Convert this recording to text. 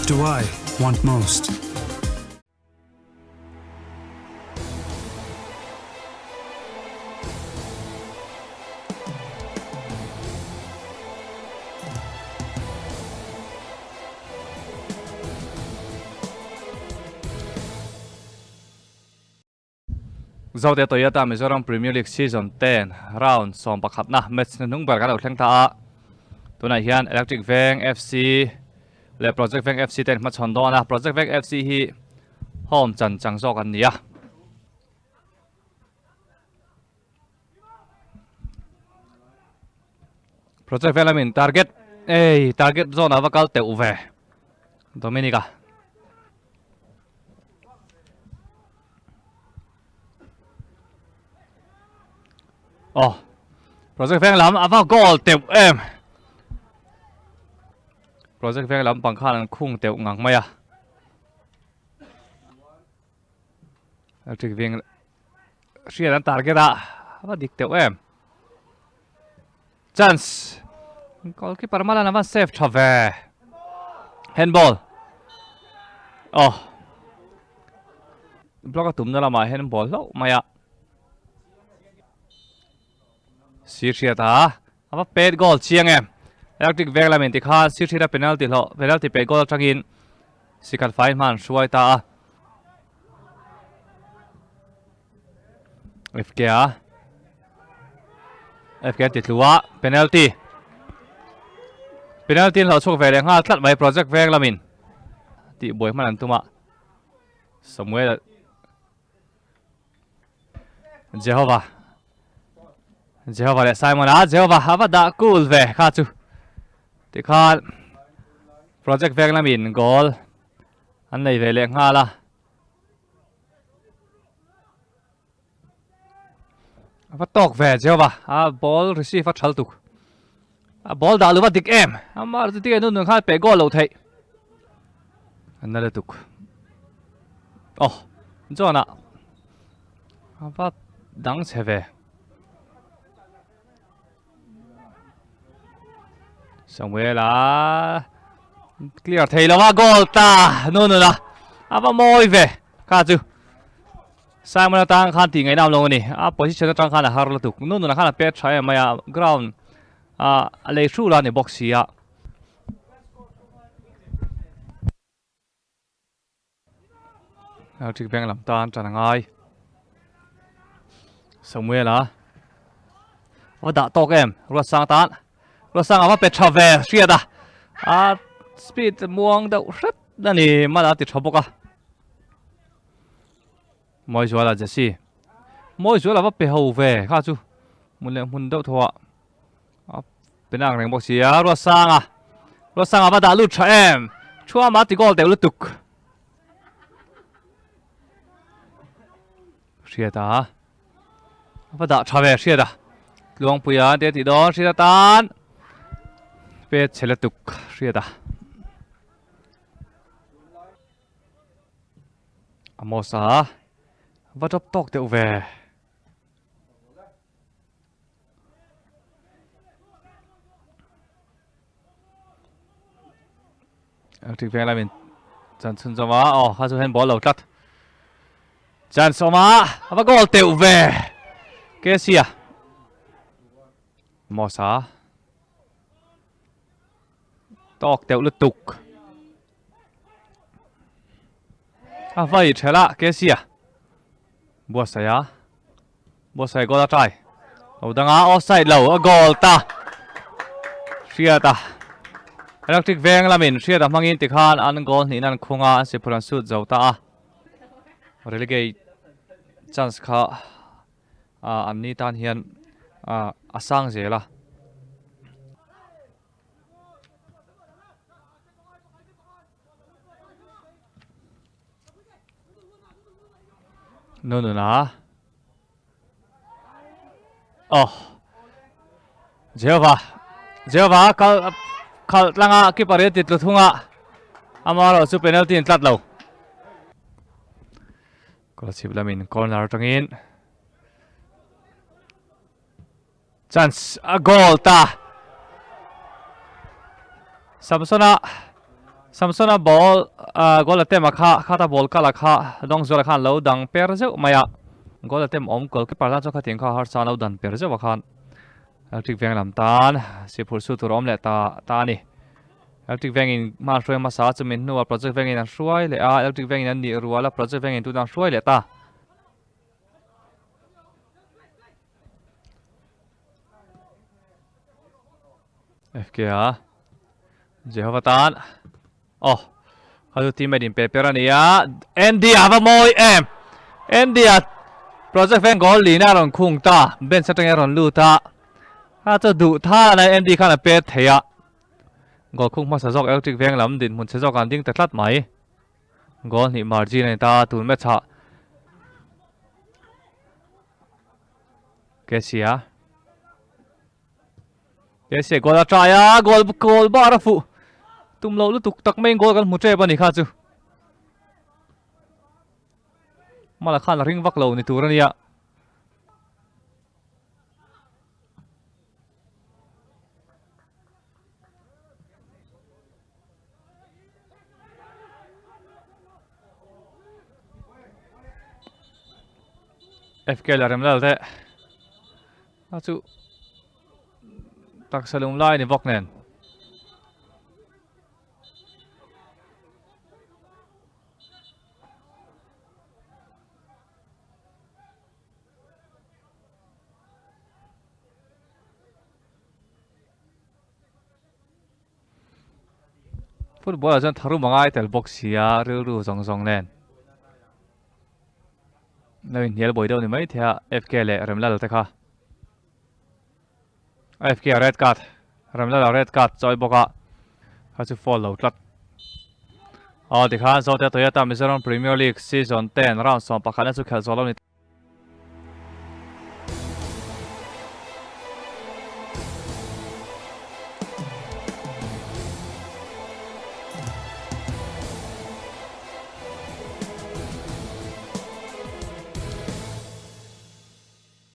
do I want most? Zote Toyota Mizoram Premier League Season 10 round 11na match hnuhnung ber kan lo thleng ta a. Tunah hian Electric Veng FC leh Project Veng FC te an hmachhawn dawn a, Project Veng FC hi home chan chang zawk an ni a. Project Veng lamin target ei target zawn a va kal teuh ve Dominica. Oh, Project Veng lam a va goal teuh em. Project Veng lam pang khan an khung teuh ngang mai a. Electric Veng hriat an target a, a va dik teuh em. Chance. Goalkeeper malan a van save tha ve. Handball. Oh. Block a tumna lamah handball hlauh mai a. Sir hriat a. A va pet goal chiang em. Electric veng lamin tikhan sir hriat a penalty hlawh penalty pet goal atangin sikhat fai hman hruai ta a. FK a FK ti tlu a penalty penalty an hlauh chhuak ve leh nghal tlat mai project veng lamin tih buai hman an tum a Samuel Jehovah Jehovah leh Simon a Jehovah a va dah cool ve kha chu tikhan project veng lamin goal an nei ve leh nghal a. A va tawk ve Jehovah a ball receive a thal tuk a ball dah luva dik em ama chu tige nun nun khan pe goal lo theih an na le tuk oh John a a va dang chhe ve Samuel a clear thei lo a goal ta nu nu na a va mawi ve kha chu Simon atang khan tih ngaih nam lo ani a position atang khan a har lutuk nu nu na khan a pet tha em mai a ground a a lei hru la ni bawk si a. Electric veng lam tan tan a ngai Samuel a va dah tawk em Ruatsang tan Ruatsang a va pe tha ve hriat a a speed muang deuh hret a ni mal a ti tha bawk a Mawizuala Jesse Mawizuala va pe ho ve kha chu hmun leh hmun deuh thaw ah a pe nang reng bawk si a Ruatsanga Ruatsanga va dah lut tha em Thuama ti goal deuh lutuk Hriat a va dah tha ve Hriat a Tluangpuia te tih dawn Hriat atan pet chhe lutuk Hriat a. Amos a va drop tawk deuh ve. Electric veng lamin chan chhun zawm a aw kha chu hian ball lo tlat chan sawm a a va goal teuh ve Kesia Amos a tawk teuh lutuk A vai thela Kesia buatsaih a buatsaih goal a try lo danga offside lo a goal ta hriat a electric veng lamin hriat a hmangin tikhan an goal hnih nan khung a an siphur an sut zo ta a relegate chance kha an ni tan hian a sang zel a. No no na. Oh. Jehovah. Jehovah kal khal tlanga keeper in titlu thunga. Amaro chu penalty in tlat lo. Kolachip lamin corner atangin Chance a goal ta. Samsona. Samsona ball goal attempt a kha khata ball kal a kha Dawngzuala khan lo dang per zeuh mai a. Goal attempt awm goalkeeper tan chuan khatiang kha harsa lo dan per zeuh a khan Electric Veng lam tan siphurh su tur a awm leh ta ta a ni. Electric Vengin hma an hruai hmasa a chumi hnuah Project Vengin an hruai leh a, Electric Vengin an nih rual a Project Vengin tunah an hruai leh ta. FK a Jehovah tan oh kha chu teammate in pe per a ni a Andy a va mawi em Andy a project veng goal lina a rawn khung ta bench atangin a rawn lut a kha chu duh than a Andy khan a pet thei a goal khung hmasa zawk electric veng lam dinhmun chhe zawk an ding ta tlat mai goal hnih margin a ni ta tun match ah Kesia Kesia goal a try a goal goal bar a fuh tum loh lutuk tak mai goal kan hmu tep a ni kha chu mala khan a ring vak lo ni tur a nia. FK la rem lal te a chu taksa lung lai ni bawk nen Football ah chuan tharum a ngai tel bawk sia rilru zawng zawng nen lo inhnial buai deuh ni mai thei a FK leh Remlal te kha FK a red card Remlal a red card chawi bawk a kha chu foul lo tlat aw tikhan Zote Toyota Mizoram Premier League season 10 round 11 na chu khelh zawh lo ni.